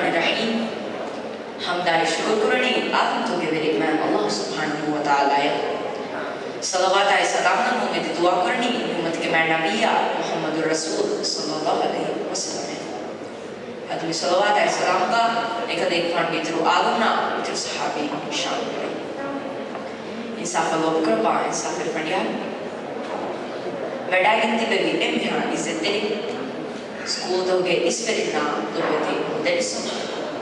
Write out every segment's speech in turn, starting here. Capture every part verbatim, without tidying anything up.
ރަޙީމް. ޙަމްދާއި ޝުކުރު ކުރަނީ އާދަމްތޯގެ ވެރި މާތް ﷲ ސުބްޙާނަހޫ ވަތަޢާލާއަށް. ޞަލަވާތާއި ސަލާމް ނަން އުއްމަތް ދުޢާ ކުރަނީ އުއްމަތުގެ މާތް ނަބިއްޔާ މުޙައްމަދު ރަސޫލު ޞައްލައްލާހު ޢަލައިހި ވަސައްލަމަށް. އަދި މި ޞަލަވާތާއި ސަލާމްގަ އެކަލޭގެފާނުގެ އިތުރު އާލުންނާ އިތުރު ޞަޙާބީން ޝާމިލުވެ. އިންސާފަށް ލޯބިކުރައްވާ އިންސާފުވެރި ފަނޑިޔާ، ވަޑައިގެން ތިބެވި އެންމެހާ އިއްޒަތްތެރި ސްކޫލްތަކުގެ އިސްވެރިންނާ ލޮބުވެތި މުދައްރިސުން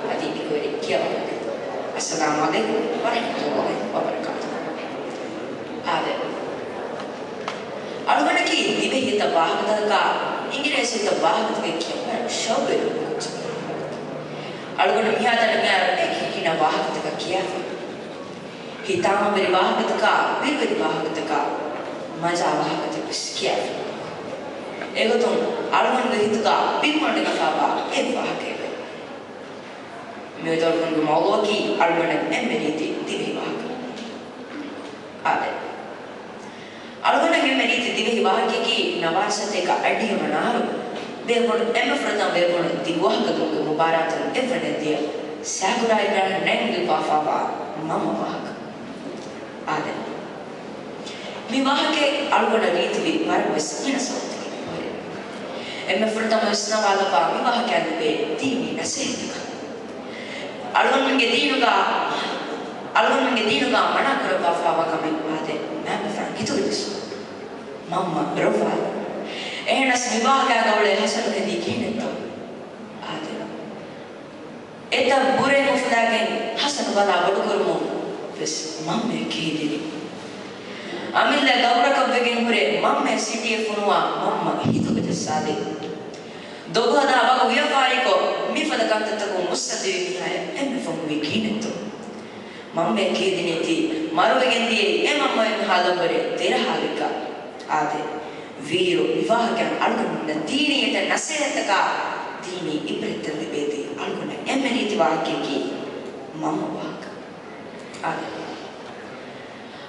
އަދި އެކުވެރި ކިޔަވަން. އައްސަލާމު ޢަލައިކުމް ވަރަޙްމަތުﷲ ވަބަރަކާތުހު. އާދެ، އަޅުގަނޑަކީ ދިވެހިއެތައް ވާހަކަތަކާ އިނގިރޭސިއެތައް ވާހަކަތަކެއް ކިޔަން ވަރަށް ޝައުގުވެރި ކުއްޖެއް. އަޅުގަނޑު މިހާތަނަށް މިއައި އެކި ހިނަ ވާހަކަތަކަށް ކިޔާފަ. ހިތާމަވެރި ވާހަކަތަކާ، ބިރުވެރި ވާހަކަތަކާ، މަޖާ ވާހަކަތައް ވެސް ކިޔާފަ. އެގޮތުން އަޅުގަނޑުގެ ހިތުގަ ބިންމަޑުވެފަވާ އެއް ވާހަކައެވެ. މިއަދު އަޅުގަނޑުގެ މައުޟޫޢަކީ އަޅުގަނޑަށް އެންމެ ރީތި ދިވެހި ވާހަކަ. އާދެ. އަޅުގަނޑަށް އެންމެ ރީތި ދިވެހި ވާހަކައަކީ ނަވާރަ ސަތޭކަ އައްޑިހަ ވަނަ އަހަރު ބޭފުޅުން އެންމެ ފުރަތަމަ ބޭފުޅުން ދިގު ވާހަކަ ދުވަހުގެ މުބާރާތުން އެއްވަނައަށް ދިޔަ ސާކުރާ އިބްރާހިމް ނައިމް ލިޔުއްވާފަވާ މަންމަ ވާހަކަ. އާދެ. މި ވާހަކައެއް އަޅުގަނޑަށް ރީތިވި ވަރަށް ވެސް ހިނަ ސަބަބުތަކެއް ހުރޭ. އެންމެ ފުރަތަމަ ވެސް ނަވާލައްވާ މި ވާހަކައިން ލިބޭ ދީނީ ނަސޭހަތަކަށް. އަޅުގަނޑުމެންގެ ދީނުގަ، އަޅުގަނޑުމެންގެ ދީނުގަ މަނާ ކުރައްވާފަވާ ކަމެއް އާދެ، މާތް ބަފާ ހިތުގަ ދިސް. މަންމަ ރޮއްވާލު. އެހެނަސް މި ވާހަކައިގަ އުޅޭ ހަސަނު ހެދީ ކިހިނެއްތޯ؟ އާދެ. އެތައް ބުރެއް އުފުލާގެން ހަސަނު ބަލާ ބޮޑުކުރުމުން ވެސް މަންމައަށް ކެހިލި. އަމިއްލަ ގަބުރަކަށްވެގެން ހުރެ މަންމައަށް ސިޓީއެއް ފޮނުވާ މަންމަ ހިތުގަ ޖައްސާދޭ. ދޮގުހަދާ ވަގު ވިޔަފާރިކޮށް، މިފަދަ ކަންތައްތަކުން މުއްސަނދިވި މީހާޔަށް އެންމެ ފޮނުވީ ކިހިނެއްތޯ؟ މަންމައަށް ކެހިދިނޭތީ މަރުވެގެން ދިޔައީ އެ މަންމަ އެންމެހާ ލައްވަރެއް ދެރަހާލެއްގަ. އާދެ، މި ވާހަކައިން އަޅުގަނޑުމެންނަށް ދީނީ އެތައް ނަސޭހަތްތަކާ ދީނީ އިބްރަތްތައް ލިބޭތީ އަޅުގަނޑަށް އެންމެ ރީތި ވާހަކައަކީ މަންމަ ވާހަކަ. އާދެ.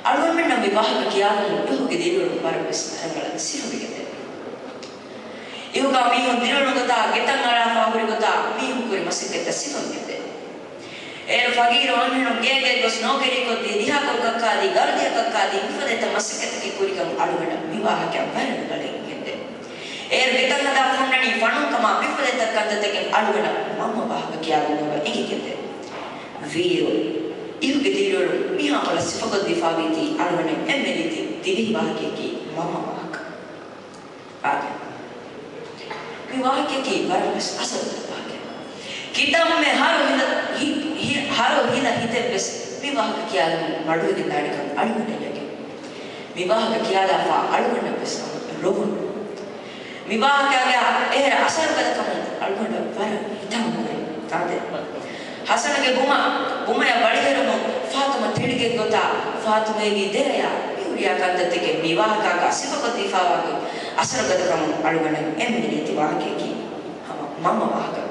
އަޅުގަނޑުމެންނަށް މި ވާހަކަ ކިޔާލުމުން އިހުގެ ދިރިއުޅުން ވަރަށް ވެސް ރަނގަޅަށް ސިފަވެގެންދޭ. އިހުގަ މީހުން ދިރިއުޅުނު ގޮތާ، ގެތައް އަޅާފަ ހުރި ގޮތާ، މީހުން ކުރި މަސައްކަތްތައް ސިފަވެގެންދޭ. އޭރު ފަގީރު އަންހެނުން ގޭގެ ގޮސް ނޯކަރީ ކޮށްދީ، ދިހަ ކޮޅު ކައްކާދީ، ގަރުދިޔަ ކައްކާދީ، މިފަދަ އެތައް މަސައްކަތްތަކެއް ކުރިކަން އަޅުގަނޑަށް މި ވާހަކައިން ވަރަށް ރަނގަޅަށް އެނގެންދޭ. އޭރު ގެތައް ހަދާފަ ހުންނަނީ ފަނުން ކަމާ، މިފަދަ އެތައް ކަންތައްތަކެއް އަޅުގަނޑަށް މަންމަ ވާހަކަ ކިޔާލުމުގަ އެނގިގެންދޭ. ވީއިރު، އިހުގެ ދިރިއުޅުން މިހާ މޮޅަށް ސިފަކޮށްދީފާވީތީ އަޅުގަނޑަށް އެންމެ ރީތި ދިވެހި ވާހަކައަކީ މަންމަ ވާހަކަ. އާދެ. މި ވާހަކައަކީ ވަރަށް ވެސް އަސަރު ވާހަކައެއް. ކިތަންމެ ހަރު ހިލަ، ހި، ހި، ހަރު ހިލަ ހިތެއް ވެސް މި ވާހަކަ ކިޔާލުމުން މަޑުވެގެންދާނެކަން އަޅުގަނޑަށް ޔަގީން. މި ވާހަކަ ކިޔާލާފަ އަޅުގަނޑަށް ވެސް ހަމަ ރޮވުނު. މި ވާހަކައިގެ އެހެރަ އަސަރުގަދަކަމުން އަޅުގަނޑަށް ވަރަށް ހިތާމަވެރި. އާދެ. ހަސަނުގެ ބުމަ، ބުމަޔަށް ވަޅިހެރުމުން ފާތުމަ ތެޅިގެން ގޮތާ ފާތުމައިގެ ދެރަޔާ މި ހުރިހާ ކަންތައްތަކެއް މި ވާހަކައިގަ ސިފަކޮށްދީފާވާގެ އަސަރުގަދަކަމުން އަޅުގަނޑަށް އެންމެ ރީތި ވާހަކައަކީ ހަމަ މަންމަ ވާހަކަ.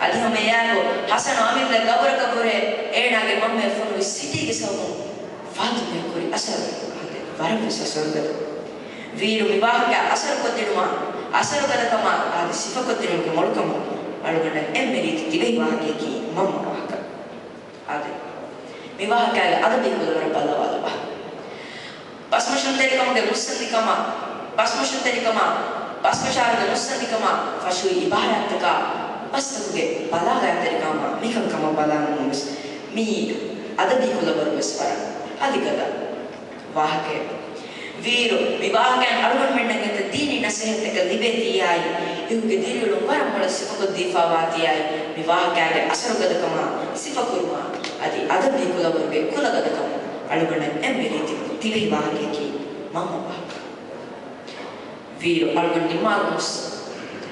އަދި ހަމަ އެއާއެކު ހަސަނު އަމިއްލަ ގަބުރަކަށް ހުރެ އޭނާގެ މަންމައަށް ފޮނުވި ސިޓީގެ ސަބަބުން ފާތުމައަށް ކުރި އަސަރު ވަރަށް ވެސް އަސަރުގަދަ. ވީއިރު މި ވާހަކަ އަސަރުކޮށްދިނުމާ، އަސަރުގަދަކަމާ އަދި ސިފަކޮށްދިނުމުގެ މޮޅުކަމުން އަޅުގަނޑަށް އެންމެ ރީތި ދިވެހި ވާހަކައަކީ މަންމަ ވާހަކަ. އާދެ. މި ވާހަކައިގެ އަދަބީ ކުލަވަރަށް ބައްލަވާލަބަ. ބަސްމަށުންތެރިކަމުގެ މުއްސަނދިކަމާ، ބަސްމަށުންތެރިކަމާ، ބަސްފަށާރުގެ މުއްސަނދިކަމާ ފަށުވި އިބާރާތްތަކާ، ބަސްތަކުގެ ބަލާގާތެރިކަމާ މިކަންކަމަށް ބަލާލުމުން ވެސް މިއީ އަދަބީ ކުލަވަރު ވެސް ވަރަށް އަލިގަދަ ވާހަކައެއް. ވީއިރު، މި ވާހަކައިން އަޅުގަނޑުމެންނަށް އެތައް ދީނީ ނަސޭހަތްތަކެއް ލިބޭތީއާއި، އިހުގެ ދިރިއުޅުން ވަރަށް މޮޅަށް ސިފަކޮށްދީފާވާތީއާއި، މި ވާހަކައިގެ އަސަރުގަދަކަމާ އަދި އަދަބީ ކުލަވަރުގެ ކުލަގަދަކަމުން އަޅުގަނޑަށް އެންމެ ރީތި ދިވެހި ވާހަކައަކީ މަންމަ ވާހަކަ. ވީއިރު އަޅުގަނޑު ނިންމާލުމުން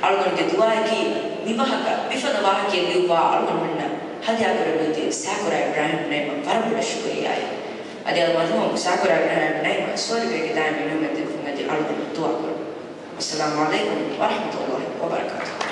އަޅުގަނޑުގެ ދުޢާއަކީ މި ވާހަކަ، މިފަދަ ވާހަކައެއް ލިޔުއްވާ އަޅުގަނޑުމެންނަށް ހަދިޔާކުރެއްވިއްޔާ ސާކުރާ އިބްރާހިމް ނައިމަށް ވަރަށް ބޮޑަށް ޝުކުރިއްޔާއެއް. އަދި އަލްމަރްޙޫމް ސާކުރާ އިބްރާހިމް ނައިމަށް ސުވަރުގޭގެ ދާއިމީ ނިޢުމަތް ދެއްވުމަށް އަޅުގަނޑު ދުޢާކުރަން. އައްސަލާމު ޢަލައިކުމް ވަރަޙްމަތުﷲ ވަބަރަކާތުހު.